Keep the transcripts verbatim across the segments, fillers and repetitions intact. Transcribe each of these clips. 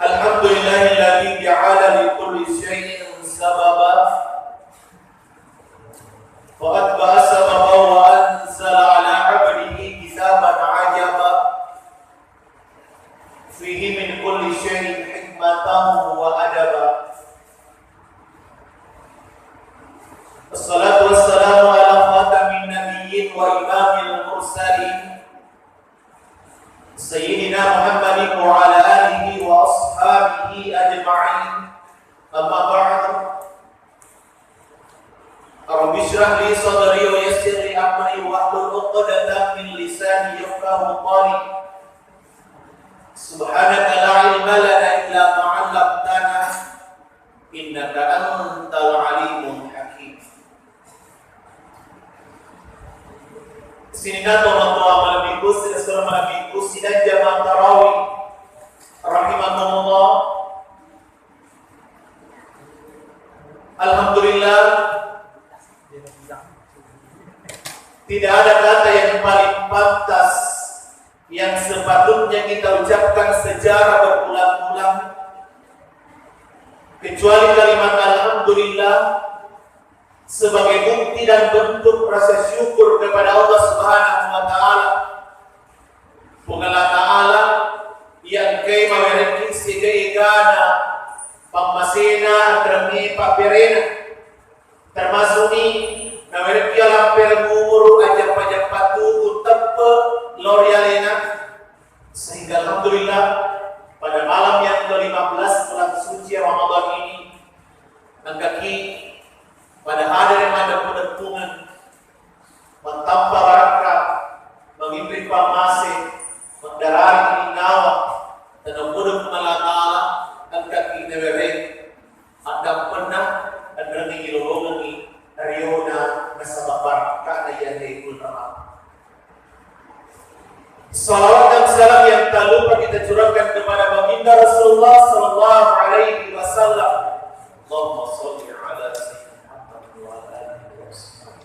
الحمد لله الذي جعل لكل شيء سببا، فأتبع سببا وأنزل على عبده كتابا عجبا، فيه من كل شيء حكمة وأدبا. الصلاة والسلام على خاتم النبيين وإمام المرسلين سيدنا محمد وعلى آله وأصحابه أجمعين. أما بعد، رب اشرح لي صدري ويسر لي أمري واحلل عقدة من لساني يفقهوا قولي. سبحانك لا علم لنا إلا ما علمتنا إنك أنت العليم الحكيم. Sininna tomatoa malebbiku, silessureng malebbiku, sidang jamaah tarawih rahimakumullah. Alhamdulillah, tidak ada kata yang paling pantas yang sepatutnya kita ucapkan secara berulang-ulang kecuali kalimat alhamdulillah sebagai bukti dan bentuk rasa syukur kepada Allah Subhanahu wa Ta'ala. Puang Allah Ta'ala yang engkae mawerekki siega-egana pammasena, anremmi pabberena, termasukni nawerekki alampereng umuru, ajappa-jappa tubu teppe lao ri alena, sehingga alhamdulillah pada malam yang kelima belas bulan suci Ramadan ini, engkaki pada hadere madeppu-deppungeng, mattampa barakka, manginri pammase, maddarari innawa, tenapodeng Puang Allah Ta'ala, engkaki nawereng addampenna, enrengngi ilolongengngi riona nasaba barakkana iyae ulama. Salawat dan salam yang tak lupa kita curahkan kepada baginda Rasulullah sallallahu alaihi wasallam. Allahumma salli ala sayyidina Muhammad wa ala alihi wasallam.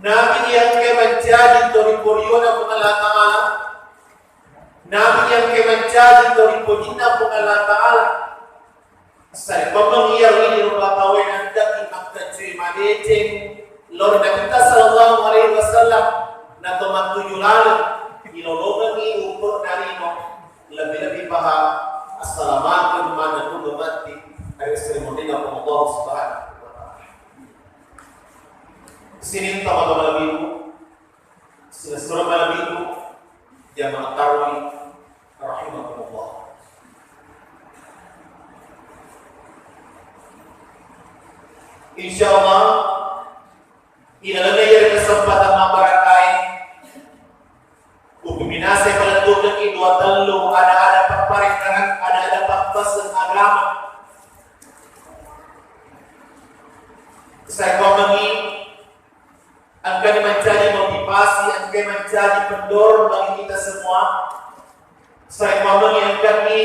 Nabi yang ke menjadi tori poriona Puang Allah Ta'ala. Nabi yang ke menjadi tori pojinna Puang Allah Ta'ala. Sarekkuammengngi iyaro idi rupa tauwe naddaki makkeccui madeceng lao ri Nabitta sallallahu alaihi wasallam, nato mattuju laleng ilolongengngi ukurna lino, lebbi-lebbi paha assalamakeng maneng ku matti ari seri monnina Puang Allah Subhanahu wa Ta'ala. Sining tomatoa malebbiku, silessureng malebbiku, jamaah tarawih rahimakumullah. Insyaallah, ilalenna iyaro kesempatan mabbarakae, upimminasai palettukekki dua tellu ada-ada papparengngerang, ada-ada pappaseng agama. Sarekkuammengngi engkani mancaji motivasi, engkani mancaji pendorong bagi kita semua. Sarekkuammengngi engkani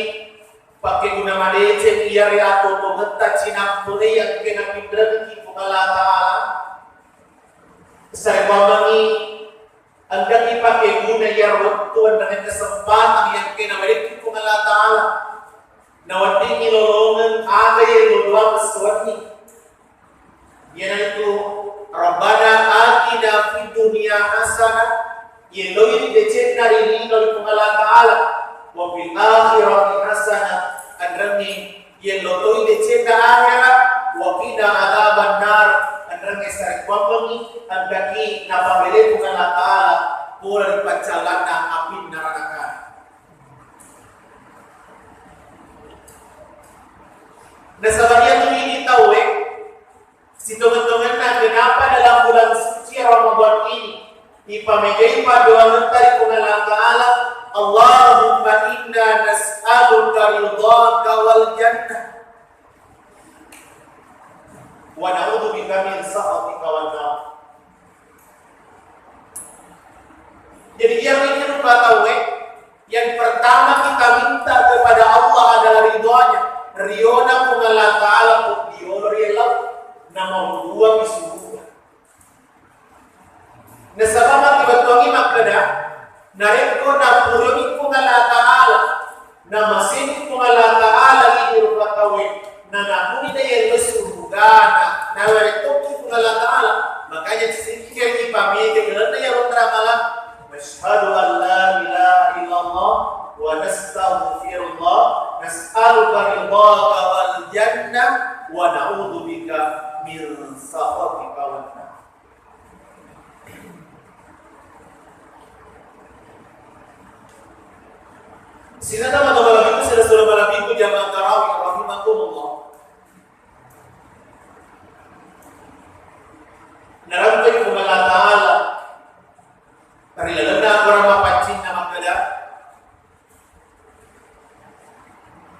pakkeguna madeceng iyaro atotongetta cinampe'e engkana napinrengki Puang Allah Ta'ala. Sarekkuammengngi engkaki pakkeguna iyaro wettu enrengnge kesempatan engkana nawerekki Puang Allah Ta'ala. Naweddingngi lolongeng aga iya lodoang essoanni. Iyanaritu, Rabbana atina fid dunya hasanah, yelloini decenna ri lino ri Puang Allah Ta'ala, wa fil akhirati hasanah, enrengngi yello toi decenna ahera, wa qina adzaban nar, enrengnge sarekkuammengngi engkaki napabele Puang Allah Ta'ala pole ri paccallanna apinna naraka. Nasaba iyatu idi tauwe, sitongeng-tongenna kenapa dalam bulan suci Ramadan ini ipamegai paddoangetta ri Puang Allah Ta'ala, Allahumma inna nas'aluka ridhaka wal jannah, wa na'udzubika min sakhatika wan nar. Jadi, iyaro idi rupa tauwe, yang pertama kita minta kepada Allah adalah ridhonya. Riona Puang Allah Ta'ala ko diolo ri ellau, nomor dua di surga. Narekko napurani Puang Allah Ta'ala, namaseni Puang Allah Ta'ala idi rupa tauwe, nanamuni daya surgana, nawerettokki Puang Allah Ta'ala. Makanya sikkiri pamega ilalenna iyaro ramalang. Nasyhadu an la ilaha illallah wa nastaghfirullah, nas'aluka ridhaka wal jannah wa na'udzubika min sakhatika wan nar. Sininna matu malebbiku, sila-sila malebbiku jamaah tarawih rahimakumullah. Narampai Puang Allah Ta'ala ri lalenna Al-Quran mapaccinna makkeda,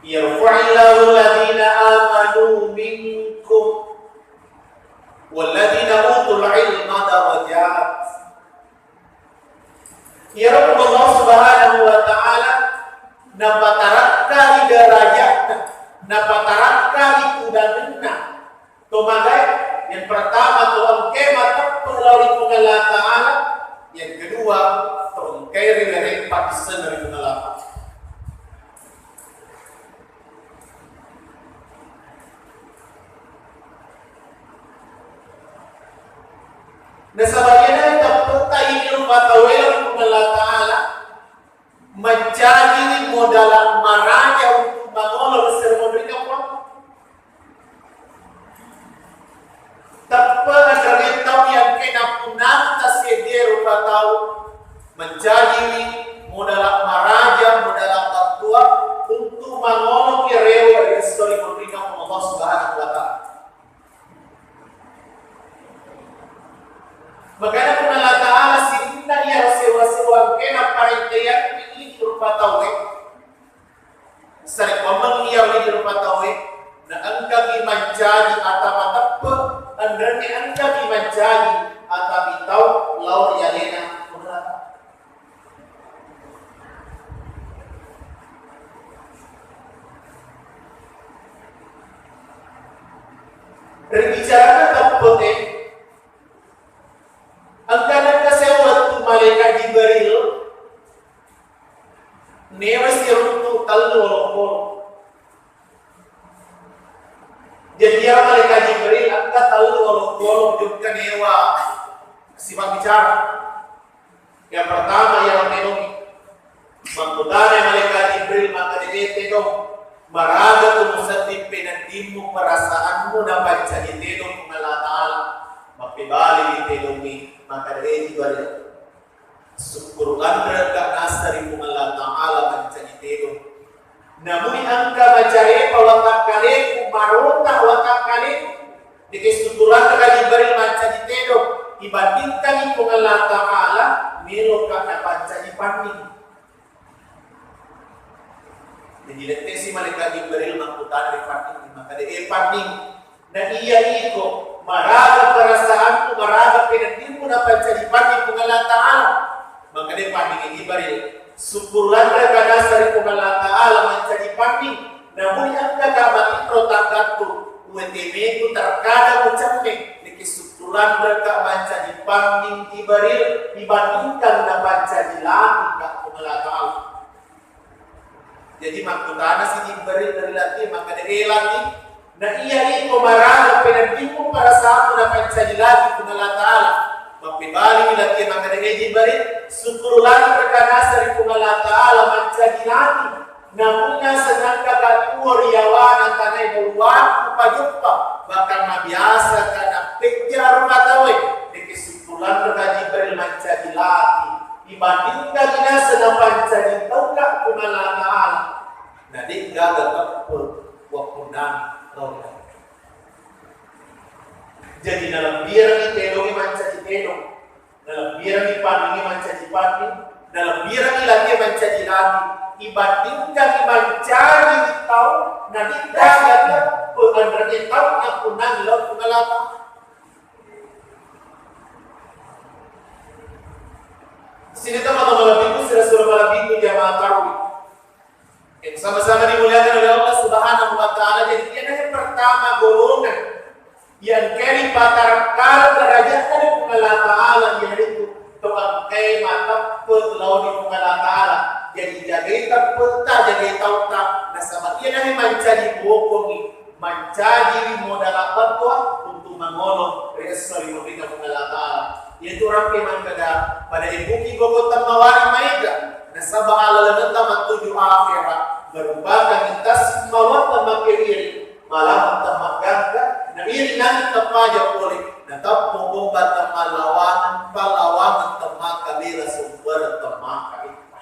"Yarfa'illahu alladhina amanu minkum walladhina utul ilma darajat." Iyaro Allah Subhanahu wa Ta'ala napatarakkai derajatna, napatarakkai tudangenna. To magai, yang pertama, to engkae mateppe lao ri Puang Allah Ta'ala, yang kedua, to engkae riwereng patissenna ri Puang Allah Ta'ala. Nasaba iyana teppetta idi rupa tauwe lao ri Puang Allah Ta'ala, mancajiwi modala maraja untuk mangolo ri seri monrinna Puang. Teppe enrengnge tau yang kena punang taseddi rupa tau mancajiwi modala maraja, modala battua untuk mangolo ki rewe ri esso ri monrinna Allah Subhanahu wa Ta'ala. Makanya Puang Allah Ta'ala sininna iyaro sewa-sewa engkae naparentayang idi rupa tauwe. Sarekkuammengngi iyaro idi rupa tauwe, na engkaki mancaji ata mateppe, enrengnge engkaki mancaji ata mitau lao ri alena Puang Allah Ta'ala. Ri bicarana teppete, engka nakkaseng wettu Malaikat Jibril newa siruntu tellu olokolo. Jadi, ya Malaikat Jibril engka tellu olokolo jokka newa sifat bicara. Yang pertama, iyaro tedongnge. Makkutana Malaikat Jibril, makkeda, "E tedong, maraga tu musedding peneddimmu, perasaanmu napancaji tedong Puang Allah Ta'ala?" Mappebali tedongnge, makkeda, "E Jibril, sukkuru lanreka naseng ri Puang Allah Ta'ala mancaji tedong. Namuni engka macarepa watakkaleku, marota watakkaleku, dekke sukkuru lanreka Jibril mancaji tedong, ibandingkangi Puang Allah Ta'ala meloka napancaji panning." Jadi, lettesi Malaikat Jibril makkutana ri panning, makkeda, "E panning, na iya iko, maraga perasaanmu, maraga peneddimmu napancaji panning Puang Allah Ta'ala?" Makkeda panning Jibril, "Sukkuru lanreka naseng ri Puang Allah Ta'ala mancaji panning, namuni engkaka matinro taggattu, uwetemeku terkadang ucemme, niki sukkuru lanreka mancaji panning Jibril, ibandingkan napancaji lati ka Puang Allah Ta'ala." Jadi makkutana si Jibril ri lati, makkeda, "E lati, na iya iko maraga peneddimmu, perasaanmu napancaji lati Puang Allah Ta'ala?" Mappebali lati, makkeda, "E Jibril, sukkuru lanreka naseng ri Puang Allah Ta'ala mancaji lati. Namunna senangka ka tuo ri yawana tanae baluang upajoppa, bahkan mabiasa kana pejja rupa tauwe, niki sukkuru lanreka Jibril mancaji lati, ibandingkan naseng napancaji tauka Puang Allah Ta'ala." Na de'gaga teppe wappunnami lao ri lati. Jadi, nalebbirengngi tedongnge mancaji tedong, nalebbirengngi panningnge mancaji panning, nalebbirengngi latie mancaji lati, ibandingkangngi mancaji tau, na de'gaga teppe enrengnge tau nappunnangi lao Puang Allah Ta'ala. Sininna matu malebbiku, sila-sila malebbiku jamaah tarawih. Yang sama-sama dimuliakan oleh Allah Subhanahu wa Ta'ala. Jadi, iyana yang pertama golongan yang keri patarakkalan derajatna di Puang Allah Ta'ala, yaitu to engkae mate-, lao ri Puang Allah Ta'ala. Jadi, jagai teppetta, jagai tautta, nasaba iyanahe mancaji bokongngi, mancaji modala battoa untuk mangolo ri esso ri munrinna Puang Allah Ta'ala. Iyatu rampe makkeda, pada ebuki boko temmawari maega, nasaba alalengetta mattuju akhera, merupakan tassimawang temmakkewiri, malameng temmaggangka, na iri langit temmaja pole, nateppo gomba temmallawangeng, pallawangeng temmakabela sumbereng temmakka eppa.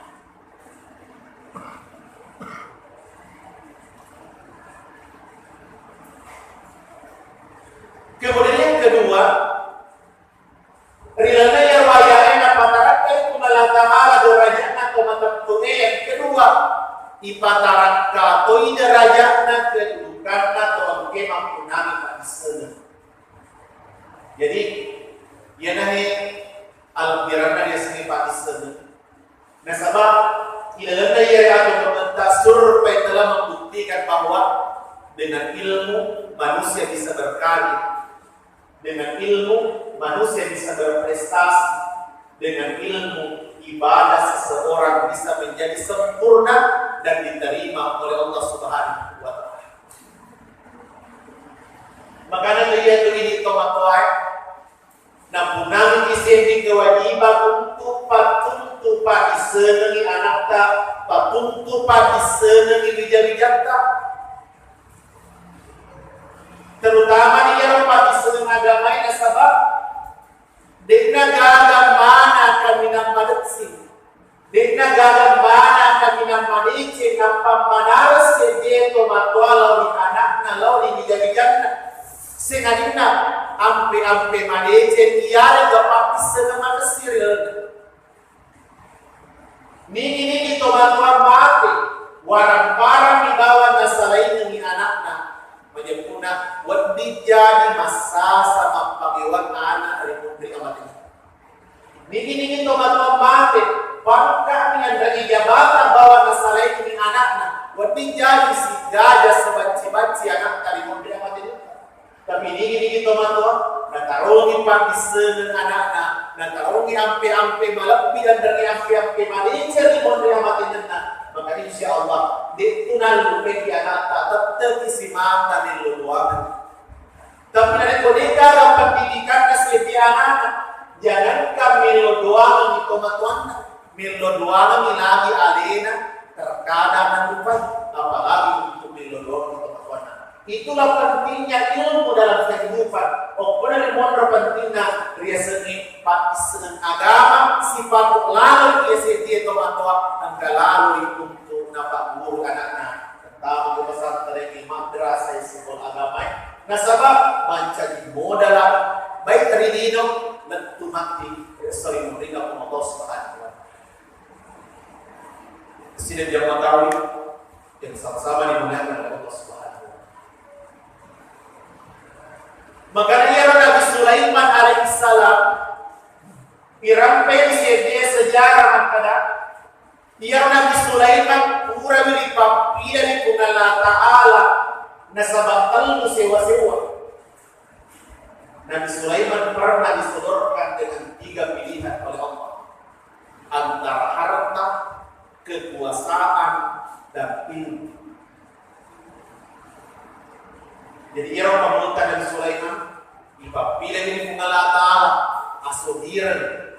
Kemudian yang kedua, ri lalenna iyaro ayae napatarakkai Puang Allah Ta'ala derajatna to matettoe. Yang kedua, ipatarakka toi derajatna kedudukanna to engkae mappunnangi paddissengeng. Jadi, iyanahe albiranna riasengnge paddissengeng. Nasaba ilalenna iyaro atuo-tuotta survei telah membuktikan bahwa dengan ilmu manusia bisa berkarya, dengan ilmu manusia bisa berprestasi, dengan ilmu ibadah seseorang bisa menjadi sempurna dan diterima oleh Allah Subhanahu wa Ta'ala. Makana iyatu idi tomatoae, napunnangi seddi kewajiban untuk patuntu paddissengengi anakta, patuntu paddissengengi wija-wijatta. Terutama di iyaro paddissengeng agamae, nasaba de'na gaga mana kaminang madeceng. De'na gaga mana kaminang madeceng, nappa manareng seddi tomatoa lao ri anakna, lao ri wija-wijanna. Sangadinna ampe-ampe madeceng iyarega paddissengeng makessing ri lalenna. Nigi-nigi tomatoa mate, warang-parang mi bawang nasalaingengi anakna. Majeppunna wedding jadi massasa mappagewang anak ri munri amatena. Nigi-nigi tomatoa mate, pangka'mi, anre'i jabatan bawang nasalaingengi anakna, wedding jadi sigaja sebacci-bacci anakta ri munri amatena. Tapi nigi-nigi tomatoa natarongi paddissengeng anakna, natarongi ampe-ampe malebbi dan dari ampe-ampe madeceng ri munri amatenna, maka insya Allah de'tu nallupeki anakta, tetteki simata mello doangeng. Tapi narekko de'gaga pendidikanna seddi anakna, jangankan mello doangengngi tomatoanna, mello doangengngi lagi alena, terkadang nallupai, apalagi untuk mello doangengngi tomatoanna. Itulah pentingnya ilmu dalam kehidupan. Okkonari monro pentingna riasengnge paddissengeng agama, sipatu laloi iya seddi tomatoa engka laloi untuk napagguru anakna. Pertama ke pesantren, madrasah, sekolah agama. Nasaba mancaji modala baik ri lino lettu matti, sorry, ri Allah Subhanahu wa Ta'ala. Sidang jamaah tarawih yang sama-sama dimuliakan oleh Allah Subhanahu wa Ta'ala. Makanya Nabi Sulaiman alaihissalam, irampe di sedia sejarah makkeda, iya Nabi Sulaiman pura ripappilai Puang Allah Ta'ala nasaba tellu sewa-sewa. Nabi Sulaiman pernah disodorkan dengan tiga pilihan oleh Allah, antara harta, kekuasaan, dan ilmu. Jadi, iyaro pammulang Nabi Sulaiman, ipappilai Puang Allah Ta'ala, asogireng.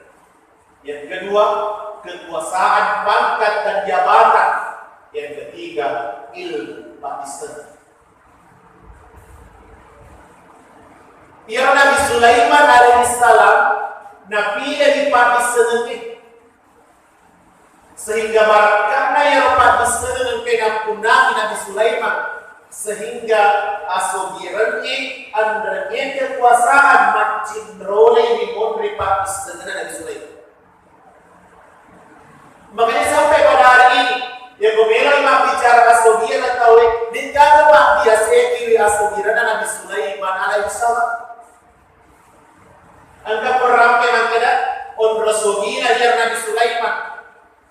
Yang kedua, kekuasaan, pangkat, dan jabatan. Yang ketiga, ilmu, paddissengeng. Iya Nabi Sulaiman alaihissalam napilih di paddissengengnge. Sehingga barakka'na iyaro paddissengeng engkae nappunnangi Nabi Sulaiman, sehingga asogirengnge, enrengnge kekuasaan maccinrolei ri monri paddissengenna Nabi Sulaiman. Makanya sampai pada hari ini, ya, ko melo mabbicara asogirenna tauwe, de'gaga mabbiasai ri asogirenna Nabi Sulaiman alaihissalam. Engka perampe makkeda, onro sogina iya Nabi Sulaiman.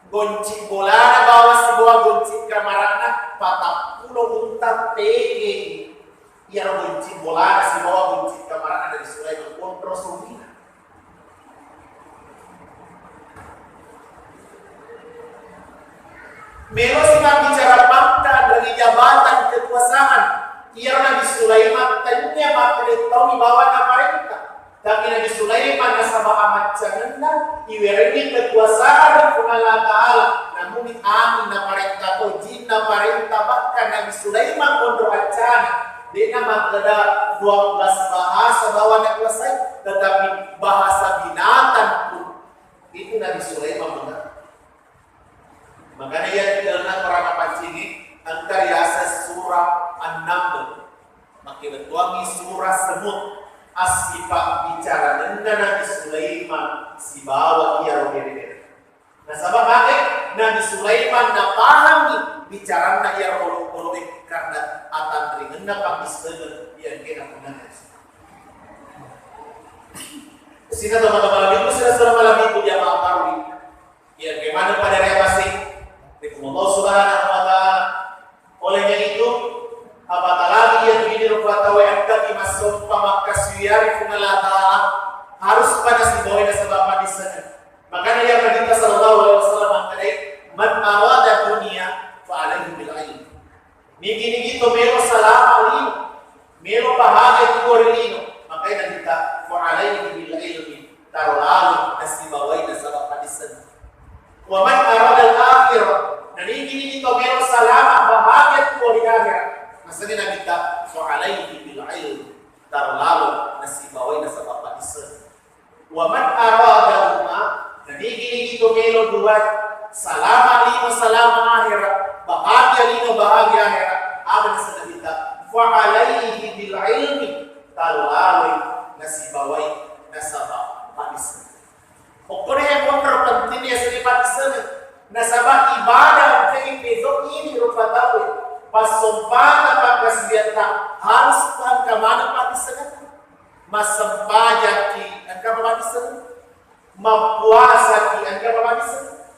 Gonci bolana bawang sibawa gonci kamarana patappulo unta tege. Iya gonci bolana sibawa gonci kamarana Nabi Sulaiman, onro sogina. Melosi mabbicara pangkat ri jabatan kekuasaan, iyaro Nabi Sulaiman tennia makkeda tau ibawa naparenta. Tapi Nabi Sulaiman nasaba amaccangenna, iwerengngi kekuasaan ri Puang Allah Ta'ala, namuni anging naparenta to, jin naparenta, bahkan Nabi Sulaiman konro accana, de'na makkeda dua belas bahasa bawa nakuasai, tetapi bahasa binatang pun itu Nabi Sulaiman mengerti. Makanya iya titelna Qur'an napaccingi, engka riaseng surah An-Naml. Makkebettuangngi surah semut, assipabbicarangenna Nabi Sulaiman sibawa iyaro bere-bere. Nasaba mage Nabi Sulaiman napahangngi bicaranna iyaro olokolo'e karena atanringenna pabbissengeng iya engkena punnana. Sina to mata malabikku, sina sura malabikku dia maparui. Iya, bagaimana pada reaksi dari Allah Subhanahu wa Ta'ala? Olehnya itu, apatah lagi yang ini rupa tahu yang kami masuk pamakkas yari Puang Allah Ta'ala harus pada si bawah nasaba pada sana. Makanya yang Nabi sallallahu alaihi wasallam mengatakan, "Man arada dunia fa alaihi bil ilm." Nigi-nigi to melo salama lino, melo bahagia tuo ri lino, makanya kita fa alaihi bil ilmi, taro lalo nasibawai nasaba paddisseng. Wa man arada al akhirah, na nigi-nigi to melo salama bahagia tuo ri akhirat, masani na kita fa alaihi bil ilmi, taro lalo nasibawai nasaba paddisseng. Wa man aradahuma, na nigi-nigi to melo dua, salama lino salama akhira, bahagia lino bahagia akhira, aga naseng Nabitta, fa alaihi bil ilmi, taro laloi nasibawai nasaba paddisseng. Okkono yang monro pentingnya seni paddisseng, nasaba ibadah engka itu ini rupa tau, passompata pakkasiwiatta harus tangka mana paddisseng. Massempajangki engka pamadiseng, mappuasaki engka pamadiseng,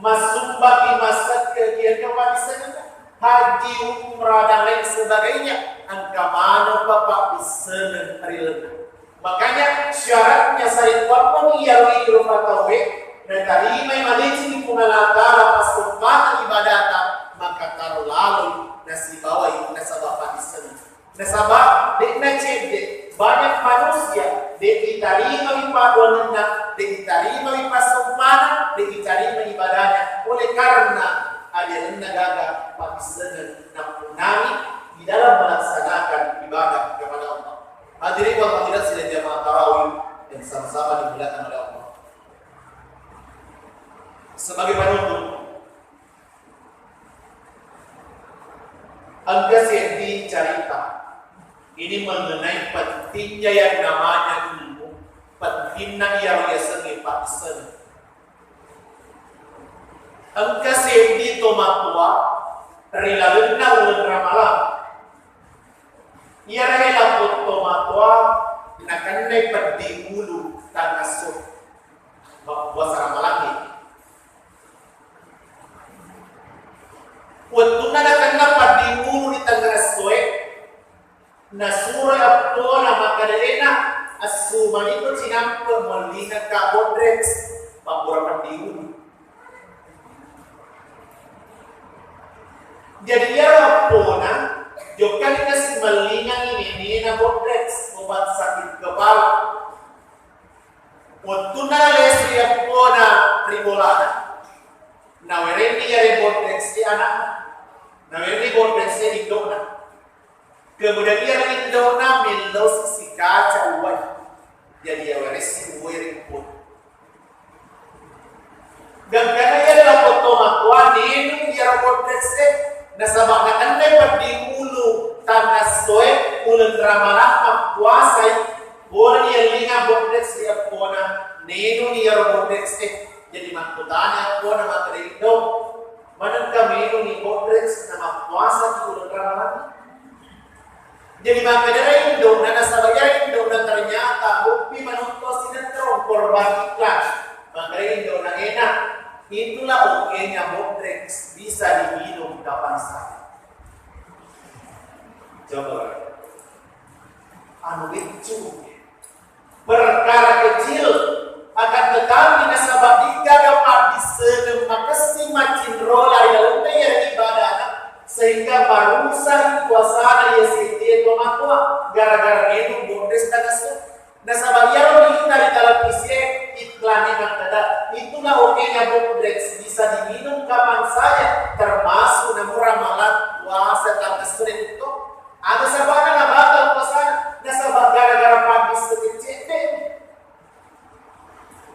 massumbaki massekkeki engka pamadiseng, haji, umrah dan lain sebagainya engka maneng papaddissengeng ri lalenna. Makanya syaratnya sarekkuappani iyaro rupa tauwe natarimai madeceng Puang Allah Ta'ala passumpata ibadata, maka taro laloi nasibawai nasaba paddissengeng. Nasaba de'na cedde, banyak manusia de' itarimai paddoangenna, de' itarimai passompana, de' itarimai ibadahnya oleh karena ajaranna gaga paddissengeng nappunnangi di dalam melaksanakan ibadah kepada Allah. Hadirin wal hadirat sidang jamaah tarawih yang sama-sama dimuliakan oleh Allah. Sebagai penutup, engka seddi carita. Ini mengenai pentingnya yang namanya ilmu, pentingna iyaro yasengnge paddissengeng. Engka seddi tomatoa ri lalenna uleng Ramalang. Iyaro lapong tomatoa nakennai peddi ulu tangngesso. Mappuasa Ramalangnge. Wettunna nakenna peddi ulu ri tangngessoe, nasuro eppona makkedaena, "Assumaniko cinampe mellingekka bodrex, mappura peddi ulu." Jadi iyaro eppona jokkani nasimellingengngi nenena bodrex, obat sakit kepala. Wettunna nalesui eppona ri bolana, nawerenni iyaro bodrex e anakna, nawerenni bodrex e indo'na. Kemudian iyaro indo'na mellosi sikaca uwai. Jadi yaweressi uwai ri eppona. Gangkanna iyaro lapong tomatoa nenung iyaro bodrex e, nasaba nakennai peddi ulu tangngessoe uleng Ramalang mappuasai, bolani yellinga bodrex ri eppona, nenuni iyaro bodrex e. Jadi makkutana eppona makkeda, "Indo, manengka menuni bodrex na mappuasaki uleng Ramalang?" Jadi makkedara indo'na, nasaba iya indo'na ternyata boppi menonton sinetron korban iklan. Makkeda indo'na, "Enak, itulah oke-nya bodrex, bisa diminum kapan saja." Coba, anu lucu. Perkara kecil, akan tetapi nasaba de'gaga paddissengeng makessing macinrola ri lalenna Barusan puasana iya seddi tomatoa gara-gara minung Bondresta nasu. Nasaba iyaro diita ri televisi e iklan e makkeda, itulah okénya Bondres bisa diminum kapan saja, termasuk namu Ramalang puasa tanggal sepuluh itu. Aga sabana nabatal puasana? Nasaba gara-gara pabbissengeng cedde.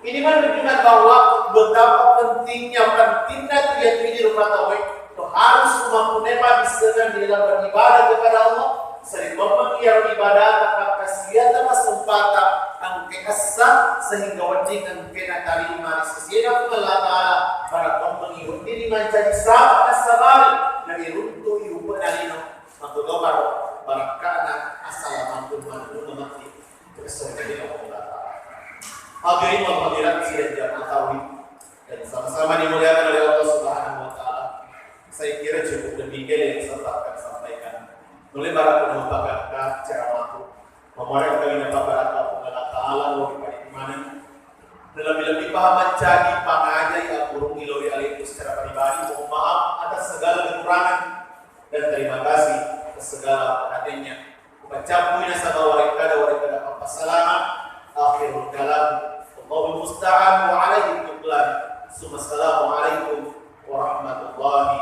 Ini menunjukkan bahwa betapa pentingnya, pentingnya tu yang ini rupa tawe. To harus mempunyai pabbissengeng di dalam beribadah kepada Allah. Sering memang ia ibadah apakah siata masempata angke essa sehingga wajib angke natarima di sisi Allah Ta'ala. Para pemengihut diri menjadi sabar dan sabar dari runtuh ibu nalino. Matu dobar barakkana asalamatun manunna mati. Kesempatan Allah Ta'ala. Hadirin wal hadirat sidang jamaah tauhid yang sama-sama dimuliakan oleh Allah Subhanahu wa Ta'ala. Saya kira cukup demikian yang sempat kami sampaikan. Mulai barakku dan upakaka ceramahku. Memohon kami dapat barakah Allah Ta'ala, wa bi mana. Lebih-lebih paham mencari pangajai akurung ilori alaiku secara pribadi. Mohon maaf atas segala kekurangan dan terima kasih atas segala perhatiannya. Upacappui nasaba warekkada, warekkada pappasalama. Akhirul kalam. Allahul musta'an wa alaihi tuklan. Summa assalamualaikum warahmatullahi